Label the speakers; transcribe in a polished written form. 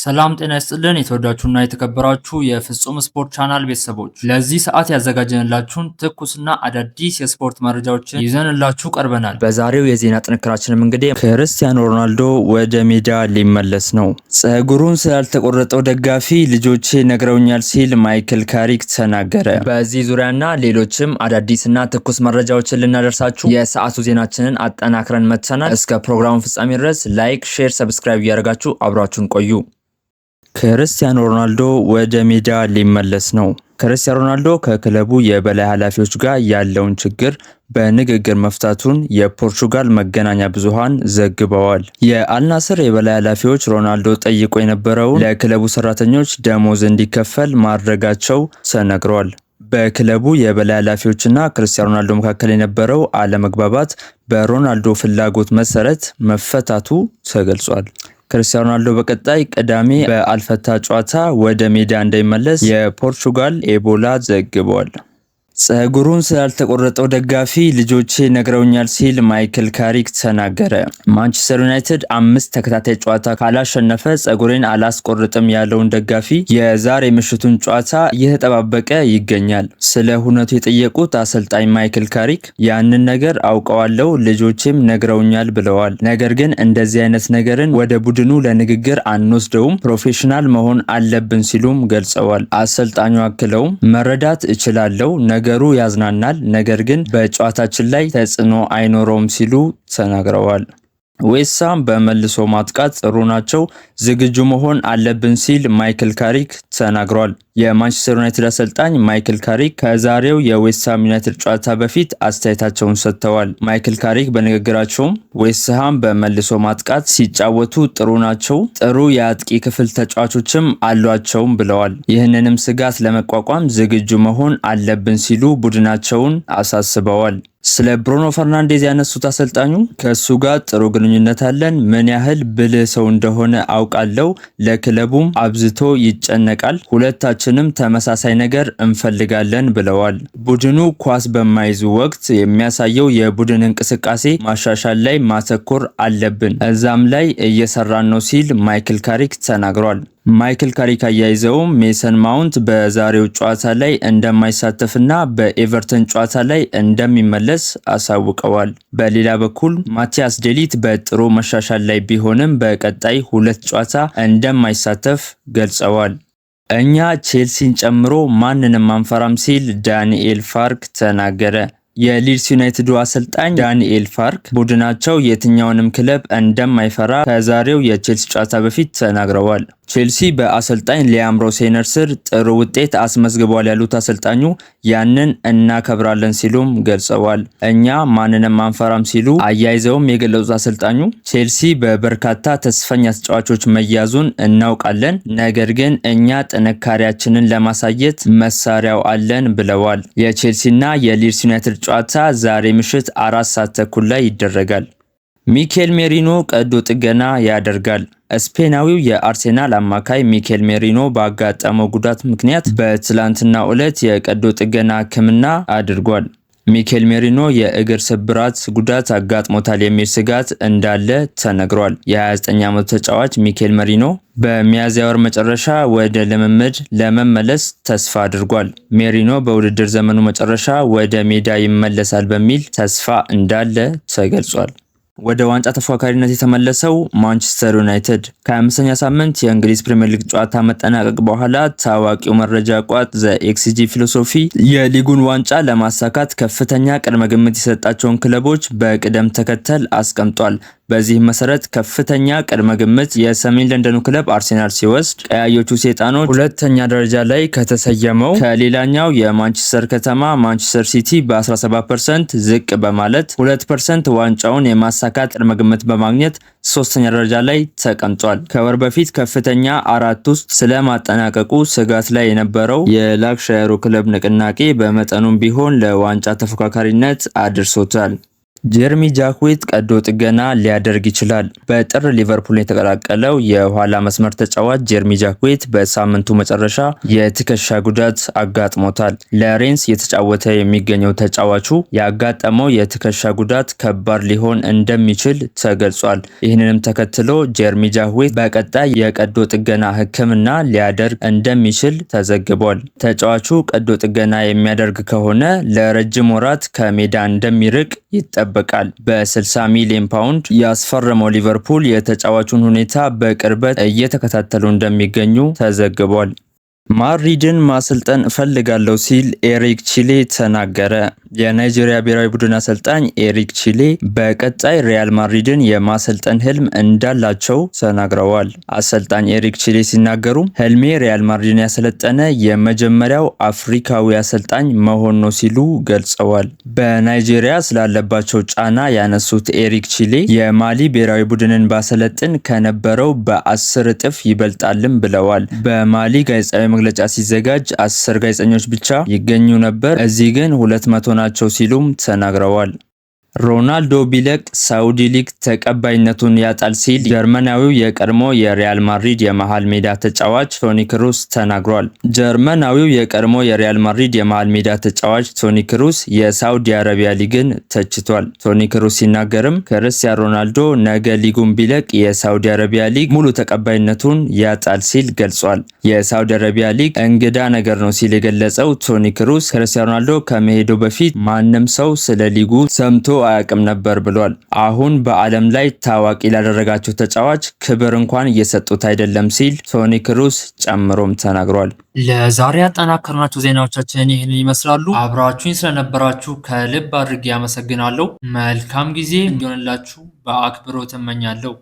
Speaker 1: ሰላም ጤና ይስጥልን የተወዳችሁና የተከበራችሁ የፍጹም ስፖርት ቻናል ቤተሰቦች፣ ለዚህ ሰዓት ያዘጋጀንላችሁን ትኩስና አዳዲስ የስፖርት መረጃዎችን ይዘንላችሁ ቀርበናል። በዛሬው የዜና ጥንቅራችንም እንግዲህ ክርስቲያኖ ሮናልዶ ወደ ሜዳ ሊመለስ ነው። ጸጉሩን ስላልተቆረጠው ደጋፊ ልጆቼ ነግረውኛል ሲል ማይክል ካሪክ ተናገረ። በዚህ ዙሪያና ሌሎችም አዳዲስና ትኩስ መረጃዎችን ልናደርሳችሁ የሰዓቱ ዜናችንን አጠናክረን መጥተናል። እስከ ፕሮግራሙ ፍጻሜ ድረስ like፣ share፣ subscribe እያደረጋችሁ አብራችሁን ቆዩ። ክርስቲያኖ ሮናልዶ ወደ ሜዳ ሊመለስ ነው። ክርስቲያኖ ሮናልዶ ከክለቡ የበላይ ኃላፊዎች ጋር ያለውን ችግር በንግግር መፍታቱን የፖርቹጋል መገናኛ ብዙሃን ዘግበዋል። የአልናስር የበላይ ኃላፊዎች ሮናልዶ ጠይቆ የነበረውን ለክለቡ ሰራተኞች ደሞዝ እንዲከፈል ማድረጋቸው ተነግሯል። በክለቡ የበላይ ኃላፊዎችና ክርስቲያኖ ሮናልዶ መካከል የነበረው አለመግባባት በሮናልዶ ፍላጎት መሰረት መፈታቱ ተገልጿል። ክርስቲያኖ ሮናልዶ በቀጣይ ቅዳሜ በአልፈታ ጨዋታ ወደ ሜዳ እንደሚመለስ የፖርቹጋል ኤቦላ ዘግቧል። ጸጉሩን ስላልተቆረጠው ደጋፊ ልጆቼ ነግረውኛል ሲል ማይክል ካሪክ ተናገረ። ማንቸስተር ዩናይትድ 5 ተከታታይ ጨዋታ ካላሸነፈ ጸጉሬን አላስቆርጥም ያለውን ደጋፊ የዛሬ ምሽቱን ጨዋታ እየተጠባበቀ ይገኛል። ስለ ሁነቱ የጠየቁት አሰልጣኝ ማይክል ካሪክ ያንን ነገር አውቀዋለሁ፣ ልጆቼም ነግረውኛል ብለዋል። ነገር ግን እንደዚህ አይነት ነገርን ወደ ቡድኑ ለንግግር አንወስደውም፣ professional መሆን አለብን ሲሉም ገልጸዋል። አሰልጣኙ አክለውም መረዳት እችላለሁ፣ ነገሩ ያዝናናል፣ ነገር ግን በጨዋታችን ላይ ተጽዕኖ አይኖረውም ሲሉ ተናግረዋል። ዌስትሃም በመልሶ ማጥቃት ጥሩ ናቸው፣ ዝግጁ መሆን አለብን ሲል ማይክል ካሪክ ተናግሯል። የማንቸስተር ዩናይትድ አሰልጣኝ ማይክል ካሪክ ከዛሬው የዌስትሃም ዩናይትድ ጨዋታ በፊት አስተያየታቸውን ሰጥተዋል። ማይክል ካሪክ በንግግራቸውም ዌስትሃም በመልሶ ማጥቃት ሲጫወቱ ጥሩ ናቸው፣ ጥሩ የአጥቂ ክፍል ተጫዋቾችም አሏቸውም ብለዋል። ይህንንም ስጋት ለመቋቋም ዝግጁ መሆን አለብን ሲሉ ቡድናቸውን አሳስበዋል። ስለ ብሩኖ ፈርናንዴዝ ያነሱት አሰልጣኙ ከእሱ ጋር ጥሩ ግንኙነት አለን፣ ምን ያህል ብልህ ሰው እንደሆነ አውቃለሁ፣ ለክለቡም አብዝቶ ይጨነቃል፣ ሁለታችንም ተመሳሳይ ነገር እንፈልጋለን ብለዋል። ቡድኑ ኳስ በማይዙ ወቅት የሚያሳየው የቡድን እንቅስቃሴ ማሻሻል ላይ ማተኮር አለብን፣ እዛም ላይ እየሰራን ነው ሲል ማይክል ካሪክ ተናግሯል። ማይክል ካሪክ አያይዘውም ሜሰን ማውንት በዛሬው ጨዋታ ላይ እንደማይሳተፍና በኤቨርተን ጨዋታ ላይ እንደሚመለስ አሳውቀዋል። በሌላ በኩል ማቲያስ ዴሊት በጥሩ መሻሻል ላይ ቢሆንም በቀጣይ 2 ጨዋታ እንደማይሳተፍ ገልጸዋል። እኛ ቼልሲን ጨምሮ ማንንም አንፈራም ሲል ዳንኤል ፋርክ ተናገረ። የሊድስ ዩናይትዱ አሰልጣኝ ዳንኤል ፋርክ ቡድናቸው የትኛውንም ክለብ እንደማይፈራ ከዛሬው የቼልሲ ጨዋታ በፊት ተናግረዋል። ቼልሲ በአሰልጣኝ ሊያም ሮሴነር ስር ጥሩ ውጤት አስመዝግቧል ያሉት አሰልጣኙ ያንን እናከብራለን ሲሉም ገልጸዋል። እኛ ማንንም አንፈራም ሲሉ አያይዘውም የገለጹት አሰልጣኙ ቼልሲ በበርካታ ተስፈኛ ተጫዋቾች መያዙን እናውቃለን፣ ነገር ግን እኛ ጥንካሬያችንን ለማሳየት መሳሪያው አለን ብለዋል። የቼልሲና የሊድስ ዩናይትድ ጨዋታ ዛሬ ምሽት 4:30 ላይ ይደረጋል። ሚኬል ሜሪኖ ቀዶ ጥገና ያደርጋል። ስፔናዊው የአርሴናል አማካይ ሚኬል ሜሪኖ ባጋጠመው ጉዳት ምክንያት በትላንትናው ዕለት የቀዶ ጥገና ሕክምና አድርጓል። ሚኬል ሜሪኖ የእግር ስብራት ጉዳት አጋጥሞታል የሚል ስጋት እንዳለ ተነግሯል። የ29 ዓመቱ ተጫዋች ሚኬል ሜሪኖ በሚያዝያ ወር መጨረሻ ወደ ልምምድ ለመመለስ ተስፋ አድርጓል። ሜሪኖ በውድድር ዘመኑ መጨረሻ ወደ ሜዳ ይመለሳል በሚል ተስፋ እንዳለ ተገልጿል። ወደ ዋንጫ ተፎካካሪነት የተመለሰው ማንቸስተር ዩናይትድ ከ5ኛ ሳምንት የእንግሊዝ ፕሪሚየር ሊግ ጨዋታ መጠናቀቅ በኋላ ታዋቂው መረጃ ቋት ዘ ኤክስጂ ፊሎሶፊ የሊጉን ዋንጫ ለማሳካት ከፍተኛ ቅድመ ግምት የሰጣቸውን ክለቦች በቅደም ተከተል አስቀምጧል። በዚህ መሰረት ከፍተኛ ቅድመ ግምት የሰሜን ለንደኑ ክለብ አርሴናል ሲወስድ፣ ቀያዮቹ ሰይጣኖች ሁለተኛ ደረጃ ላይ ከተሰየመው ከሌላኛው የማንቸስተር ከተማ ማንቸስተር ሲቲ በ17% ዝቅ በማለት 2% ዋንጫውን የማሳካት ቅድመ ግምት በማግኘት ሶስተኛ ደረጃ ላይ ተቀምጧል። ከወር በፊት ከፍተኛ አራት ውስጥ ስለማጠናቀቁ ስጋት ላይ የነበረው የላንካሻየሩ ክለብ ንቅናቄ በመጠኑም ቢሆን ለዋንጫ ተፎካካሪነት አድርሶታል። ጀርሚ ጃክዌት ቀዶ ጥገና ሊያደርግ ይችላል። በጥር ሊቨርፑልን የተቀላቀለው የኋላ መስመር ተጫዋች ጀርሚ ጃክዌት በሳምንቱ መጨረሻ የትከሻ ጉዳት አጋጥሞታል። ለሬንስ እየተጫወተ የሚገኘው ተጫዋቹ ያጋጠመው የትከሻ ጉዳት ከባድ ሊሆን እንደሚችል ተገልጿል። ይህንንም ተከትሎ ጀርሚ ጃክዌት በቀጣይ የቀዶ ጥገና ሕክምና ሊያደርግ እንደሚችል ተዘግቧል። ተጫዋቹ ቀዶ ጥገና የሚያደርግ ከሆነ ለረጅም ወራት ከሜዳ እንደሚርቅ ይጠበቃል። በ60 ሚሊዮን ፓውንድ ያስፈረመው ሊቨርፑል የተጫዋቹን ሁኔታ በቅርበት እየተከታተሉ እንደሚገኙ ተዘግቧል። ማድሪድን ማሰልጠን እፈልጋለሁ ሲል ኤሪክ ቺሌ ተናገረ። የናይጄሪያ ብሔራዊ ቡድን አሰልጣኝ ኤሪክ ቺሌ በቀጣይ ሪያል ማድሪድን የማሰልጠን ህልም እንዳላቸው ተናግረዋል። አሰልጣኝ ኤሪክ ቺሌ ሲናገሩ ህልሜ ሪያል ማድሪድን ያሰለጠነ የመጀመሪያው አፍሪካዊ አሰልጣኝ መሆን ነው ሲሉ ገልጸዋል። በናይጄሪያ ስላለባቸው ጫና ያነሱት ኤሪክ ቺሌ የማሊ ብሔራዊ ቡድንን ባሰለጥን ከነበረው በ10 እጥፍ ይበልጣልም ብለዋል። በማሊ ጋዜጣዊ መግለጫ ሲዘጋጅ 10 ጋዜጠኞች ብቻ ይገኙ ነበር፣ እዚህ ግን 200 ናቸው ሲሉም ተናግረዋል። ሮናልዶ ቢለቅ ሳውዲ ሊግ ተቀባይነቱን ያጣል ሲል ጀርመናዊው የቀድሞ የሪያል ማድሪድ የመሃል ሜዳ ተጫዋች ቶኒ ክሩስ ተናግሯል። ጀርመናዊው የቀድሞ የሪያል ማድሪድ የመሃል ሜዳ ተጫዋች ቶኒ ክሩስ የሳውዲ አረቢያ ሊግን ተችቷል። ቶኒ ክሩስ ሲናገርም ክርስቲያን ሮናልዶ ነገ ሊጉን ቢለቅ የሳውዲ አረቢያ ሊግ ሙሉ ተቀባይነቱን ያጣል ሲል ገልጿል። የሳውዲ አረቢያ ሊግ እንግዳ ነገር ነው ሲል የገለጸው ቶኒ ክሩስ ክርስቲያን ሮናልዶ ከመሄዱ በፊት ማንም ሰው ስለ ሊጉ ሰምቶ አያውቅም ነበር ብሏል። አሁን በዓለም ላይ ታዋቂ ላደረጋቸው ተጫዋች ክብር እንኳን እየሰጡት አይደለም ሲል ቶኒ ክሩስ ጨምሮም ተናግሯል። ለዛሬ ያጠናከርናቸው ዜናዎቻችን ይህንን ይመስላሉ። አብራችሁኝ ስለነበራችሁ ከልብ አድርጌ አመሰግናለሁ። መልካም ጊዜ እንዲሆንላችሁ በአክብሮት እመኛለሁ።